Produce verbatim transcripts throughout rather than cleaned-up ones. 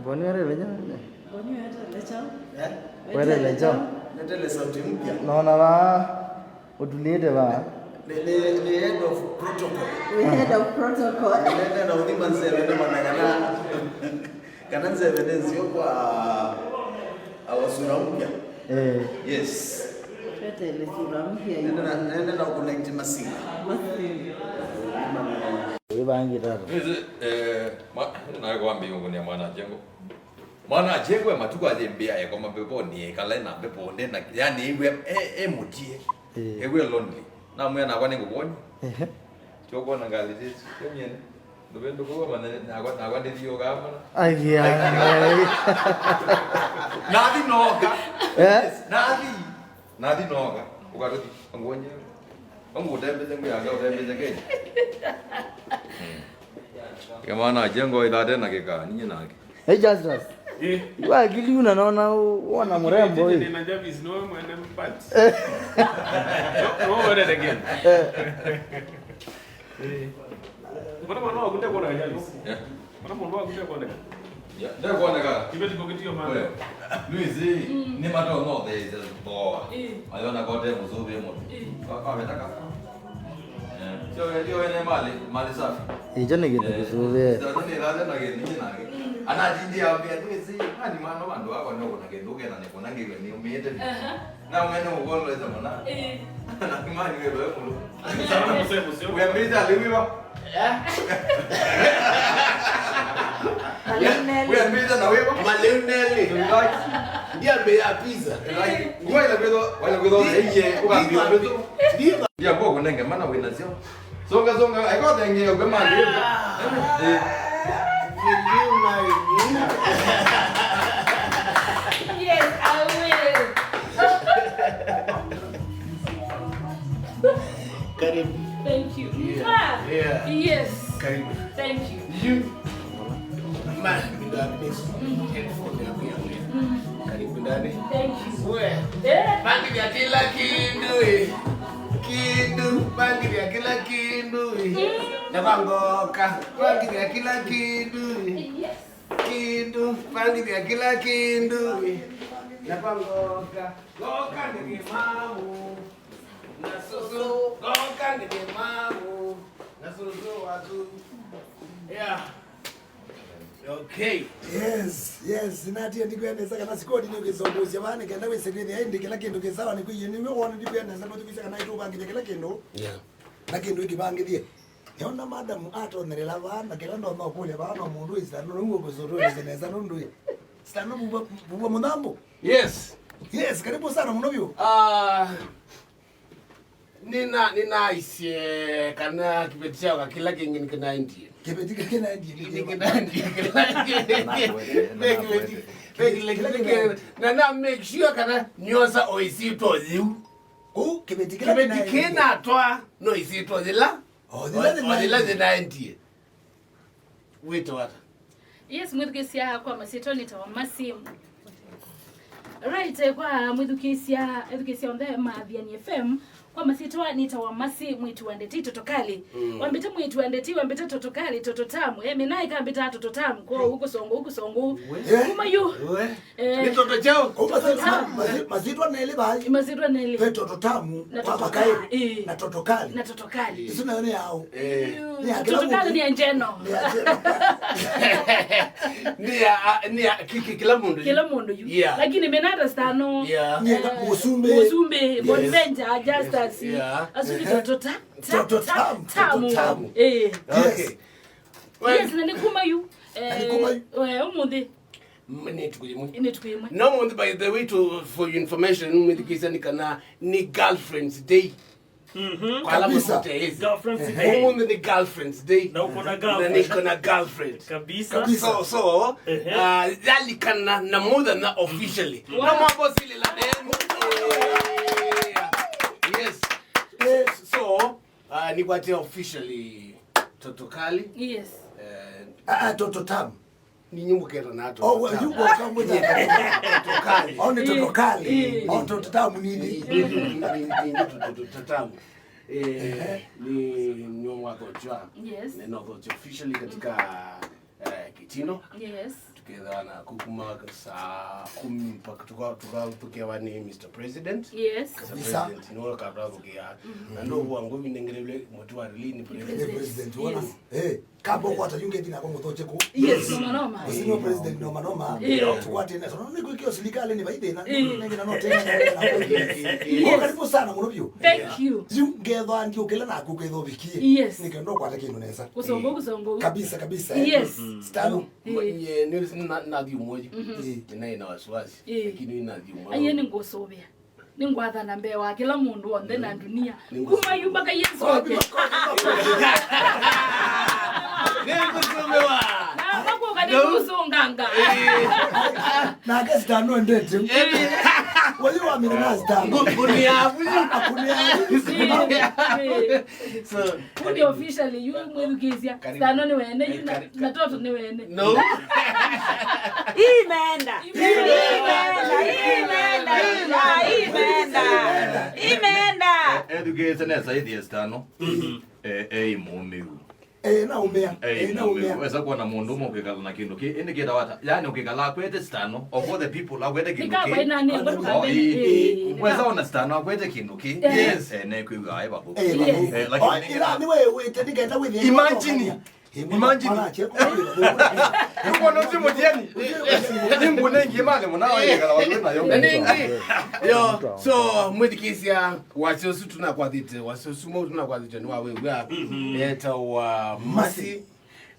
Kwani werele nyaũ? Kwani werele kyaũ? Eh? Werele njaũ? Netele sauti mpya. Naona vaa ũtulĩte vaa. Ni, ni, ni head of protocol. We head of protocol. Nende na uthima nzeve na managana. Kana nzeve nenzio kwa awasura mpya. Eh. Yes. Twetele sura mpya Nende yu. na nende na connect masinga. Masinga. Wĩvangi tata. Nĩsĩ eh, ma- nakwambia ũkũnia mwana ajengo. Mwana ajengo e matuku athĩmbĩa ekoma mbeponi ekala na mbeponi na yani iwe e e mutie. Eh. Ewe lonely. Na mwe nakwa nĩ ngũkoni. Ehe. Tyo kuona ngalĩ sisi. Kemyene. Ndubendo kwa mana nakwa nakwa ndithio kamana. Ai ai. Nathi noka. Eh? Nathi. Nathi noka. Ukatuthi. Ngwonye. Ngutembeze nguyanga utembeze Kenya. Kemana ajengo ithate na kika ninyi nake. Hey Justus. Eh. Wa akili una naona u- wona mrembo huyu. Nina Jarvis no mwene mpati. No, no, what again? Eh. Mbona mwana waku ndekuona Jarvis? Eh. Mbona mwana waku ndekuona? Ya, ndakuoneka. Kibeti kokitio mwana. Wewe. Luizi, ni mato no there is a boa. Ayona kote muzubi moto. Kwa kwa betaka. Eh, sio ndio wene mali, mali safi. Icho nĩ kĩndũ kĩsũvĩe. Sasa ni lale na geni na. Anajindia ambia Luizi, ani mwana wandu wako ndio kuna kindu kena ni kuna ngiwe ni umiete. Na umene ukoleza mwana. Na mani wewe mulo. Sana mzee mzee. Wewe mbiza aliwiwa. Wewe mbiza na wewe. Maleuneli. Ndiambĩa pizza. Wewe ile mbiza, wewe mbiza yeye ukambiwa mbiza. Ndiva. Ndio kwa kunenge mana wina sio. Songa songa, aiko tenge kwa mali. Eh. Will you marry me? Yes, I will. Karibu. Thank you. Yeah, yeah. Yes. Karibu. Thank you. You. Man, we don't miss. Headphone ya kuya. Karibu ndani. Thank you. We. Eh? Pangilia kila kindu eh. Kindu, pangilia kila kindu eh. Na pangoka, pangilia kila kindu eh. Yes. Kindu, pangilia kila kindu eh. Na pangoka, goka ni mamu. Na susu, goka ni mamu. Na susu watu. Yeah. Okay. Yes, yes, natie ndikwĩa nesa kana sikodi nĩ ũkĩsongosya vaa nĩ kenda wĩse kwĩthĩa ĩndĩ kĩla kĩndũ kĩ sawa nĩ kwĩie nĩw'o wona ndikwĩa nesa nũthikwĩsya kana ĩtũvangĩthya kĩla kĩndũ. Yeah. Na kĩndũ ĩkĩvangĩthye. Nĩona madam atonyelela vaa na kĩla ndonya ũkũlya vaa no mũndũ wĩsita nũndũ ũkũsũtũĩsya nesa nũndũ ĩ. Sita nũvuvwa mũthambo. Yes. Yes, karibu sana mũno vyũ. Ah, Nina ninaisye kana kĩveti kyaoka kĩla kĩngĩ nĩkĩnaendie. Kĩveti kĩkĩnaendie nĩkĩnaendie kĩla kĩngĩ. Na na make sure kana nyosa oisitwa yiu. Kĩveti kĩnatwa no isitwa yĩla. Yĩla yĩnaendie. Wĩtwa ata? Yes, mwĩthukĩĩsya kwa masyĩtwa nĩtawa Masi. Right, eh, kwa mwĩthukĩĩsya, ethukĩĩsya onthe ma Athiani F M, kwa masyĩtwa nĩtawa Masi mwĩtu wa ndeti totokali. Mm. Wambĩte mwĩtu wa ndeti, wambĩte totokali, tototamu. Eh, mina ikambĩta tototamu, kwa ukusongo, ukusongo. Kuma yu. Eh. Nĩ toto kyaũ? Ũu masyĩtwa, masyĩ- masyĩtwa nelĩ vai. Masyĩtwa nelĩ. Ve toto tamu na kwa toto makaĩ ka- ĩĩ. Na toto kali. Na toto kali. Isu nayo nĩ yaũ? Eh. Nĩ ya kĩla toto kali mũndũ. Nĩ ya njeno. Nĩ ya njeno. Nĩ ya a- nĩ ya ki- ki- kila mũndũ. Kila mũndũ yu. Yeah. Lakini menata stano. Yeah. Nĩ ya mũsumbĩ. Mũsumbĩ, yes. Bonventure, Justus. Yeah. Asu nĩ toto ta- ta- toto tamu. Tamu. Tamu. Eh. Okay. Yes, na nĩ kuma yu. Eh, nĩ kuma yu. Eh, ũmũnthĩ. Nĩ ĩtukũ yĩmwe. Nĩ ĩtukũ yĩmwe. No mũnthĩ, by the way, to, for your information, mwĩthukĩĩsya nĩ kana nĩ girlfriends day. Mhm. Kwa ala mũsute, yes. Girlfriends day. Ũmũnthĩ nĩ girlfriends day. Na uko na girlfriend. Na niko na girlfriend. Kabisa. So, so, uh, yalikana na mũthenya officially. Wow. No mambo sile la demu. Yes. So, uh, nĩkwate officially totokali. Yes. Uh, ah, tototamu. Ninyi mũketa na toto. Oh, well, you go come with that. Totokali. Oh, ni totokali. Oh, tototamu nini? Tototamu. Eh, ni nyo mwathochwa. Yes. Neno thocho officially katika eh, kitindo. Yes. Kethana kukuma saa kumi mpaka tuka-, tukathukĩawa nĩ Mister President. Yes. Mister Kabisa. President, nĩwe ũkatwathũkĩa. Na ndo wangu vinengere vile mũtu wa rili ni President. President. President, wona? Yes. Eh, kamba ũkwata yunge thina kwa mũthoche ku. Yes, noma noma. Ũsinyo president noma noma. Yeah. Tukwate na, so, nĩ kwĩkĩo serikali nĩ vaithĩ na, eh, nĩ ngina no tena. Yes. Karibu sana mũno biũ. Thank you. Yu ngetho andi ũkĩla na kuketho vikie. Yes. Nĩ kendo kwata kĩndũ nesa. Kusongo, kusongo. Kabisa, kabisa, eh. Yes. Stano. Eh. Nye, nĩ, na, na thiu moja. Eh. Nina ina wasiwasi. Eh. Lakini nina thiu moja. Aye nĩ ngũsũvĩa. Nĩngwathana mbee wa kĩla mũndũ w'onthe na ndunia. Kuma yu mpaka Yesu oke. Nĩngũsũvĩwa. Na makũka nĩngũsũnganga. Nake sitano endete. Wayo wa mĩrĩ na sitano. Ngũnĩa avu. Akũnĩa avu. So, kuni officially, yu mwĩthukĩĩsya. Karibu. Sitano nĩ wene, yu na, kari-, na Toto nĩ wene. No. Imeenda. Imeenda. Imeenda. Imeenda. Imeenda. Ethukĩĩsya nesa ĩthĩe sitano. Eh, eh, mũmĩu. Eh, na ũmĩa. Eh, eh, na mũmĩu. Ũmĩa. Wesa kuona mũndũ ũmwe ũkĩkala na kĩndũ kĩ, ĩndĩ kĩtawa ata? Yaani ũkĩkala akwete sitano, of all the people, akwete kĩndũ kĩ. Ĩkaba ina nĩ mũndũ. Oh, kamene, ĩĩ, ĩĩ. Wesa ona sitano akwete kĩndũ kĩ. Eh. Yes. Eh, nekwĩw'a aĩ vathũ. Eh, yes. Eh, lakini oh, ila nĩ wewe wĩte nĩkenda wĩthĩe. Imagine. Imagine. Mwana achie kwa. Nĩkuona ũcio mũtiani. Nĩngũnengie mali mũna wa yekala watu nayo. Na nĩngĩ. Yo, so, mwĩthikĩĩsya wasya ũsu tunakwathĩte, wasya ũsu mwa tunakwathĩte nĩ wa wĩw'a. Etawa Masi.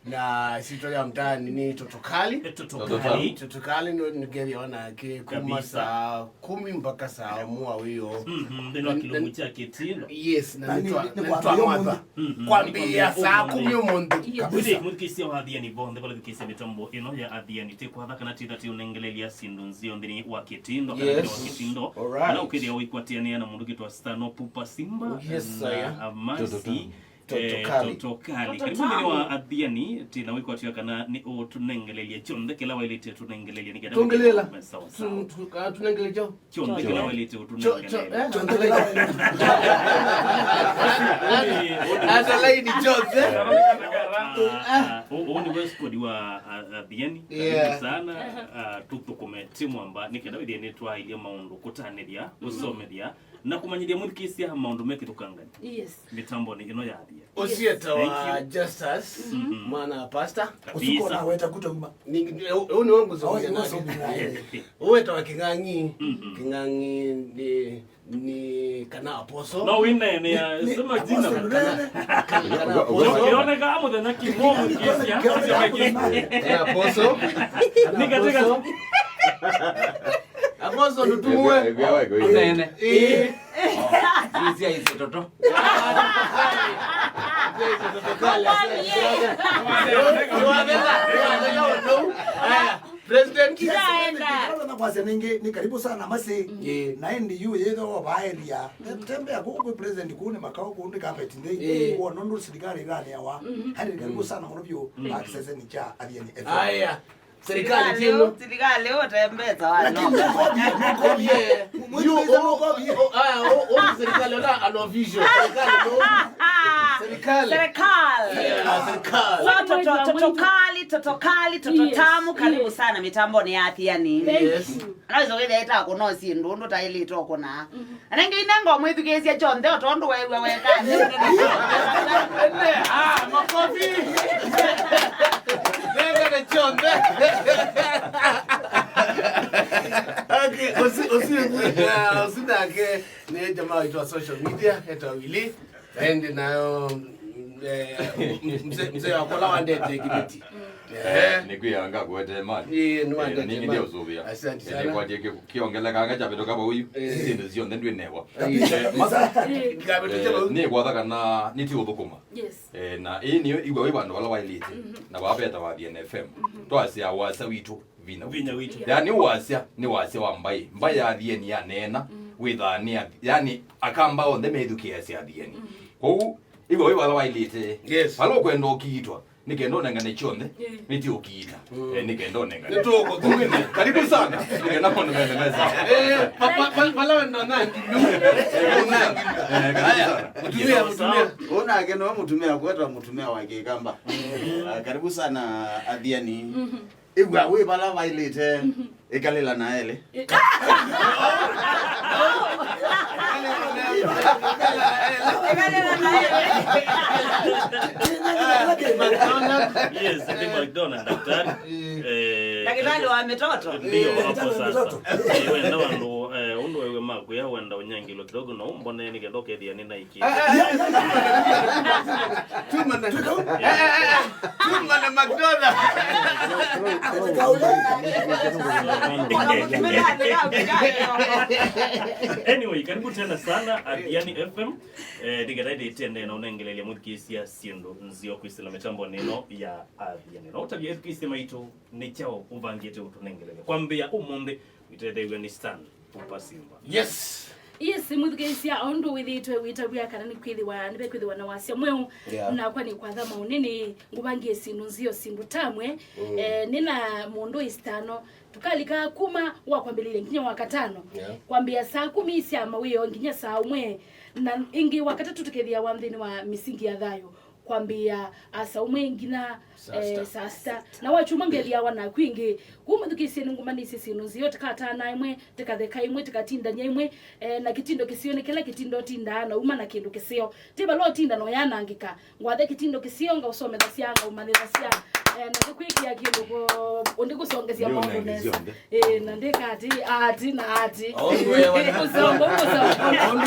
Na sitwa ya mtaani ni Toto Kali. Toto Kali. Toto Kali nĩ, nĩkethĩawa nake kuma saa kumi mpaka saa ũmwe wa wĩoo. Mhm, nthĩnĩ wa kĩlungu kya Kĩtindo. Yes, na nĩ twa-, nĩ kwambĩĩa saa kumi ũmũnthĩ. Yes. Kabisa. Mwĩthukĩĩsya wa Athiani vonthe vala thukĩĩsya mĩtambo ĩno ya Athiani, tĩkwatha kana tĩtha tĩũnengelelya syĩndũ nzeo nthĩnĩ wa Kĩtindo, kana nthĩnĩ wa Kĩtindo. Alright. Kana ũkĩthĩa ũikwatĩanĩa na mũndũ ũkĩtwa Stano Pupa Simba. Yes, na Amasi. Toto Kali. Eh, Toto Kali. Toto Kali. Karibu nthĩnĩ wa Athiani, tĩna wĩkwatya kana nĩ ũtũnengelelye kyonthe kĩla waĩlĩte ũtũnengelelye nĩ kenda. Tũngelele. Sawa, sawa. Tu-, tu-, ah, tũnengelele kyo. Kyonthe kĩla waĩlĩte ũtũnengelelye. Kyonthe kĩla waĩlĩte. Ata laini kyonthe. Ah, ah, ũ-, ũũ nĩ Westcode wa, ah, Athiani. Karibu sana. Ah, tũthũkũme ti mwamba, nĩ kenda wĩthĩe nĩtwaĩlye maũndũ kũtanĩthya, kũsomethya, na kũmanyĩthya mwĩthukĩĩsya maũndũ mekĩthũkangani. Yes. Mĩtambonĩ ĩno ya Athiani. Ũsietawa Justus, mwana wa pastor. Kabisa. Ũsuko na weta kutauma. Ũũ nĩ wangu. Ũwetawa Kĩng'ang'i. Kĩng'ang'i nĩ, nĩ kana apostle. No wĩneenea, sema jina. Kana, kana apostle. Kĩoneka mũthenya kĩmwe kĩsia. Kana apostle. Nĩ katika. Apostle, ndũtũmwe. Nene. Ĩĩ. Ĩĩ. Ĩĩ, sia ĩsĩ toto. Aya, President. Kwanza na kwasya nĩngĩ, nĩ karibu sana Masi. Ĩĩ. Na ĩndĩ yu yĩtho vaelia. Tembea kũu kwĩ president kũu nĩ makao kũu nĩ carpet nthĩ. Ĩĩ. Wona ũndũ serikali ĩranĩawa. Hali nĩ karibu sana mũno vyũ. Access nĩ cha Athiani F M. Aya. Serikali tino. Serikali ũtembeza wano. Lakini mũkovie, mũkovie. Mũkovie. Yu, yu, yu, yu, serikali ona an official. Serikali no. Serikali. Serikali. Yeah, serikali. So, toto, toto kali, toto kali, toto tamu, karibu sana mĩtambonĩ ya Athiani. Yes. Naweza kwĩthĩa ĩtakũna syĩndũ ũndũ taĩlĩte ũkũna. Na nĩngĩ inengo mwĩthukĩĩsya kyonthe o tondũ weew'a weka. Ene, ah, makofi. Nengane kyonthe. Okay, ũsu, ũsu, ah, ũsu nake nĩ jamaa witũ wa social media, etwa Willy. Ende nayo, eh, mzee, mzee wa kola wandete kibiti. Eh. Nĩkwĩa ngakwete mali. Ĩĩ, nĩwandete mali. Nĩngĩ ndio ũsũvĩa. Asante sana. Nĩkwatie kĩongelekanga kyavĩtũka vau yu. Eh. Syĩndũ syonthe ndwĩnewa. Kabisa, kabisa. Nĩkwatha kana nĩti ũthũkũma. Yes. Eh, na ĩĩ nĩyo igwa wĩ vandũ vala waĩlĩte. Na vaveta wa Athiani F M. Twasya wasa witũ. Vinya witũ. Vinya witũ. Yaani wasya, nĩ wasya wa mbaĩ. Mbaĩ ya Athiani yaneena, wĩthaa nĩ Athi-, yaani Akamba onthe methukĩĩasya Athiani. Kwoou, ĩw'a wĩ vala waĩlĩte. Yes. Vala ũkwenda ũkiitwa, nĩ kenda ũnengane kyonthe, nĩti ũkiita. Eh, nĩ kenda ũnengane. Nĩtũkũthũkũma. Karibu sana. Nĩ kenda maũndũ mende mesa. Eh, pa-, pa-, pa-, vala wenda ũnangi. Eh, karibu sana. Mũtumĩa, mũtumĩa. Ũnake no mũtumĩa kwetwa mũtumĩa wa Kĩkamba. Ah, karibu sana Athiani. Ĩw'a wĩ vala vaĩlĩte ĩkalĩla na elĩ. Yes, nĩ McDonald, daktari. Eh, Daktari wa mĩtoto. Ndio, hapo sasa. Eh, wenda wandũ, eh, ũndũ wewe makwĩa, wenda ũnyangĩlwe kidogo na ũmbone nĩ kĩndũ kethĩa nĩ na iki. Tuma na, tuma na McDonald. Anyway, karibu tena sana Athiani F M. Eh, nĩkenda ĩtĩendee na ũnengelelia mũthikĩĩsya syĩndũ nzeo kwĩsĩla mĩtambonĩ ĩno ya Athiani. Na ũtavya ethukĩĩsya maitũ nĩ kyaũ ũvangĩte ũtũnengelelia? Kwambĩa ũmũnthĩ, wĩtetheew'e nĩ Stan Pupa Simba. Yes. Yes, mũthikĩĩsya, o ũndũ wĩthĩĩtwe wĩtavya kana nĩkwĩthĩwa, nĩvekwĩthĩwa na wasya mweũ, yeah, nakwa nĩ kwatha maũnĩ nĩ ngũvangĩe syĩndũ nzeo, syĩndũ tamwe. Mm. Eh, nĩ na mũndũ ĩsitano, tũkalika kuma wa kwambĩlĩlya nginya wa katano. Yeah. Kwambĩa saa kumi sya mawĩoo nginya saa ũmwe, na ĩngĩ wa katatũ tũkethĩawa nthĩnĩ wa mĩsingi ya thayũ. Kwambĩa saa ũmwe nginya saa sita. Eh, saa sita. Na wakyumwa ngethiawa naku ĩngĩ. Kũu mũthukĩĩsye nĩngũmanyĩsye syĩndũ nzeo, tĩkatana ĩmwe, tĩkatheka ĩmwe, tĩkatindany'a ĩmwe, eh, na kĩtindo kĩseo nĩ kĩla kĩtindo ũtindaa na uma na kĩndũ kĩseo. Ti vala ũtinda na ũyanangĩka. Ngwathe kĩtindo kĩseo, ngaũsomethasya, ngaũmanyĩthasya, eh, na tũkwĩkĩa kĩndũ ko-, ũndĩkũsongesya maũndũ nesa. Eh, na ndĩka atĩ, ati na ati. Ũndũ wewe nĩ kũsonga, kũsonga. Ũndũ